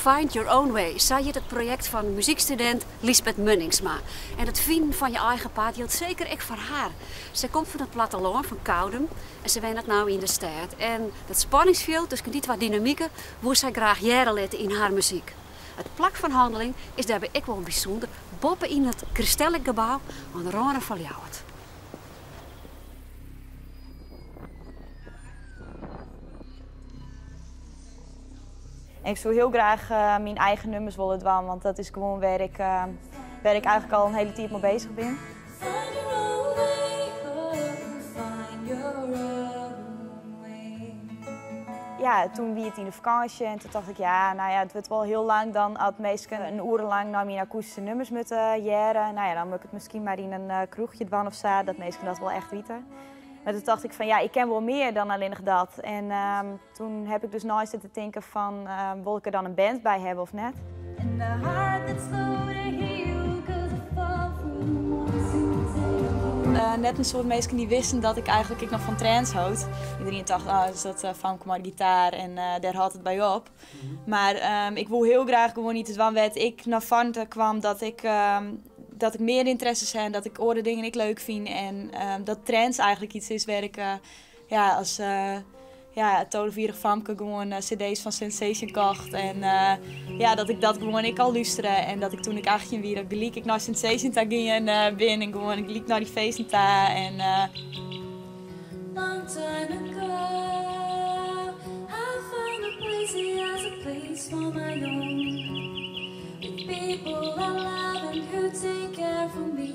Find Your Own Way, sa hjit it projekt fan muzykstudint Lysbeth Munningsma. En it finen fan je eigen paad jildt seker ek foar har. Sy komt fan it plattelân fan Koudum en se wennet no yn de stêd. En dat spanningsfjild tusken dy twa dynamiken woe sy graach hearre litte yn har muzyk. It plak fan hanneling is dêrby ek wol bysûnder, boppe yn it Crystalic-gebou oan de râne fan Ljouwert. En ik soe hiel graach myn eigen nûmers wolle dwaan, want dat is gewoan wêr't ik, wêr't ik eigentlik al in hiele tiid mei beuzich bin. Ja, toen wie it yn de fakânsje en toen tocht ik, ja, no ja, it wurdt wol hiel lang dan as minsken in oere lang nei myn akoestyske nûmers moatte hearre. No ja, dan moat ik it miskien mar yn in kroechje dwaan of sa, dat minsken dat wol echt witte. Mar toen tocht ik fan, ja, ik kin wol mear dan allinnich dat. En toen heb ik dus nei sitten tinken fan, wol ik der dan in band by hawwe of net? Net in soad minsken dy't wisten dat ik eigentlik ek noch fan trance hold. Iderien tocht, oh, is dat famke mei de gitaar en dêr hâldt it by op. Mar ik woe hiel graach gewoan yts dwaan wêr't ik nei foaren kwam dat ik, dat ik mear ynteresses ha en dat ik oare dingen ek leuk fyn. En dat trance eigentlik yts is wêr't ik ja, as ja, tolvejierrich famke gewoan cd's fan Sensation kocht. En ja, dat ik dat gewoan ek al lústere. En dat ik toen ik 18 wie, dat ik gelyk ek nei Sensation ta gien bin en gewoan gelyk nei dy feesten ta. En, Long time ago, I found a place, yes, a place for my own. With people I love and who take care for me.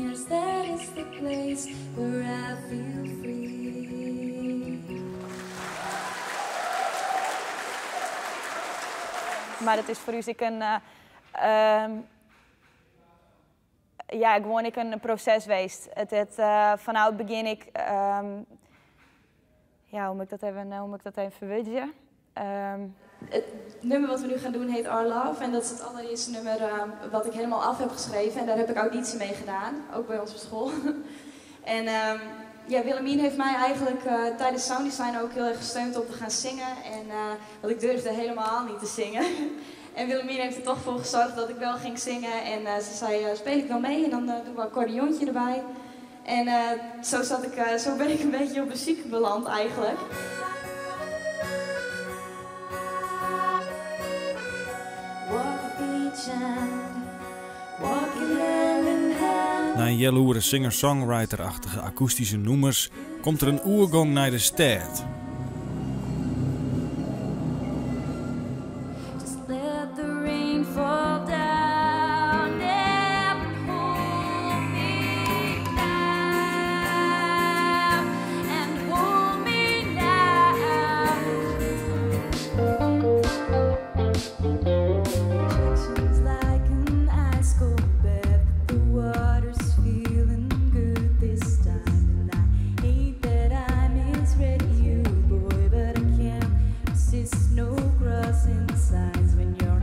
Yes, that is the place where I feel free. Mar it is foar ús ek in, ja, gewoan ek in proses west. It it fanôf it begjin ek, ja, hoe moat ik dat even, hoe moat ik dat even ferwurdzje? Het nummer wat we nu gaan doen heet Our Love en dat is het allereerste nummer wat ik helemaal af heb geschreven en daar heb ik auditie mee gedaan, ook bij ons op school. En ja, Willemien heeft mij eigenlijk tijdens sounddesign ook heel erg gesteund om te gaan zingen. En, want ik durfde helemaal niet te zingen. En Willemien heeft er toch voor gezorgd dat ik wel ging zingen. En ze zei, speel ik wel mee en dan doen we een accordeontje erbij. En zo, zat ik, zo ben ik een beetje op muziek beland eigenlijk. Walk the beach and walking hand in hand. Nei in healoere singer-songwriter-achtige akoestyske nûmers komt der in oergong nei de stêd. Just let the rain fall down and hold me now and hold me now. She's like an ice cold bath, but the water's feeling good this time. And I hate that I misread you, boy, but I can't resist no crossing signs when you're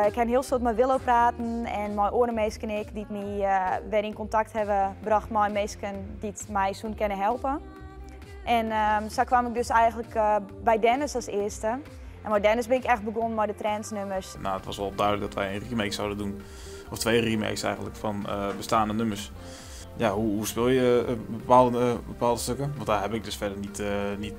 Ik ha in hiel soad mei Willo praten en mei oare minsken ek dy't my wer yn kontakt hawwe brocht mei minsken dy't my soene kinne helpe. En sa kwam ik dus eigentlik by Dennis as earste. En mei Dennis bin ik echt begûn mei de trancenûmers. Nou, het was wel duidelijk dat wij een remake zouden doen. Of twee remakes eigenlijk van bestaande nummers. Ja, hoe speel je bepaalde stukken? Want daar heb ik dus verder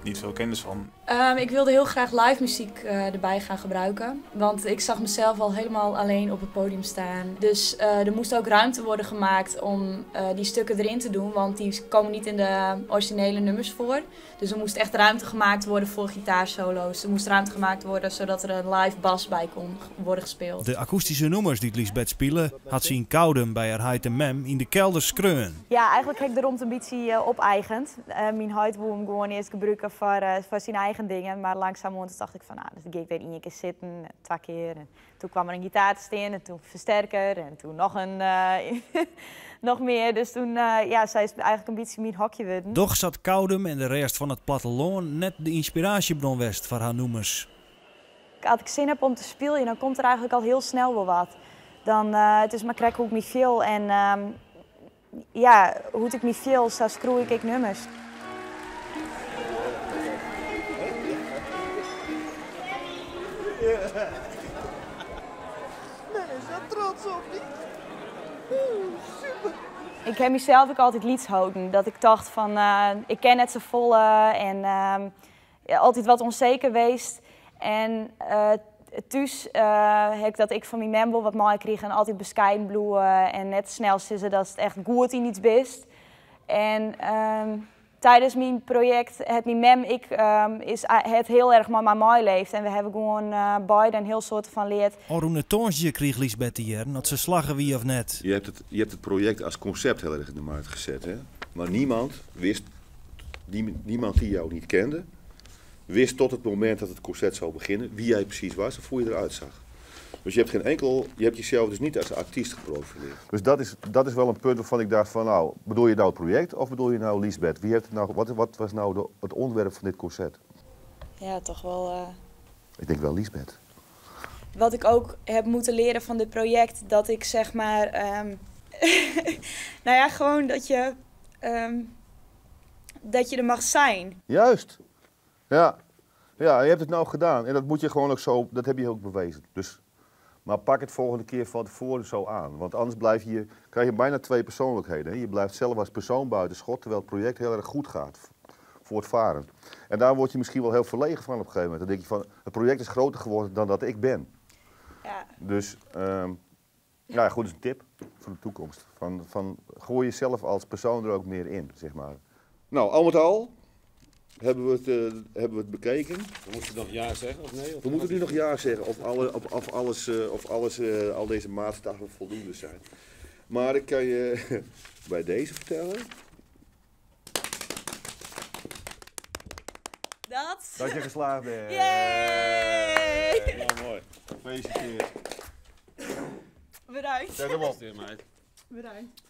niet veel kennis van. Ik wilde heel graag live muziek erbij gaan gebruiken. Want ik zag mezelf al helemaal alleen op het podium staan. Dus er moest ook ruimte worden gemaakt om die stukken erin te doen. Want die komen niet in de originele nummers voor. Dus er moest echt ruimte gemaakt worden voor gitaarsolo's. Er moest ruimte gemaakt worden zodat er een live bas bij kon worden gespeeld. De akoestyske nûmers dy't Lysbeth spile, hat se yn Koudum by har heit en mem yn de kelder skreaun. Ja, eigentlik ha ik de romte in bytsje opeigend. Myn heit woe him gewoan earst gebrûke foar syn eigen dingen. Mar langsumoan tocht ik fan, nou, dan gean ik dêr ien kear sitten, twa kear. En toen kwam der in gitaar te stean en toen fersterker en toen noch mear. Dus toen, ja, sa is it eigentlik in bytsje myn hokje wurden. Dochs hat Koudum en de rest fan it plattelân net de ynspiraasjebron west foar har nûmers. As ik sin ha om te spyljen, dan komt der eigentlik al hiel snel wol wat. Dan, it is mar krekt hoe't ik my fiel en ja, hoe't ik my fiel, sa skriuw ik ek nûmers. Men is sa trots op dy. Super. Ik ha mysels ek altyd lyts holden. Dat ik tocht fan, ik ken net safolle en ja, altyd wat ûnseker west. En thús ha ik dat ek fan myn mem wol wat meikrigen. Altyd beskeiden bliuwe en net snel sizze datst echt goed yn iets bist. En tidens myn projekt hat myn mem ek, is, hat hiel erch mei my meilibbe. En we hawwe gewoan beide in hiel soad fan leard. Ofrûne tongersdei krige Liesbeth te hearren oft se slagge wie of net. Je hebt het project als concept heel erg in de markt gezet. Hè? Maar niemand wist, niemand die jou niet kende, wist tot het moment dat het concert zou beginnen wie jij precies was of hoe je eruit zag. Dus je hebt geen enkel, je hebt jezelf dus niet als artiest geprofileerd. Dus dat is wel een punt waarvan ik dacht van, nou, bedoel je nou het project of bedoel je nou Liesbeth? Wie heeft het nou, wat was nou het onderwerp van dit concert? Ja, toch wel. Ik denk wel Liesbeth. Wat ik ook heb moeten leren van dit project, dat ik zeg maar, nou ja, gewoon dat je er mag zijn. Juist. Ja. Ja, je hebt het nou gedaan en dat moet je gewoon ook zo, dat heb je ook bewezen. Dus, maar pak het volgende keer van tevoren zo aan. Want anders krijg je bijna twee persoonlijkheden. Hè? Je blijft zelf als persoon buiten schot, terwijl het project heel erg goed gaat. Voortvarend. En daar word je misschien wel heel verlegen van op een gegeven moment. Dan denk je van, het project is groter geworden dan dat ik ben. Dus, nou ja, goed, dat is een tip voor de toekomst. Van, gooi jezelf als persoon er ook meer in, zeg maar. Nou, al met al hebben we het bekeken. We moeten nog ja zeggen of nee? Of We moeten nu nog ja zeggen of, alle, of, of alles, of alles, al deze maatstaven voldoende zijn. Maar ik kan je bij deze vertellen Dat? dat je geslaagd bent. Yay! Ja, mooi. Gefeliciteerd. Bedankt. Zet hem op. Gefeliciteerd, meid. Bedankt.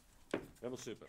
Helemaal super.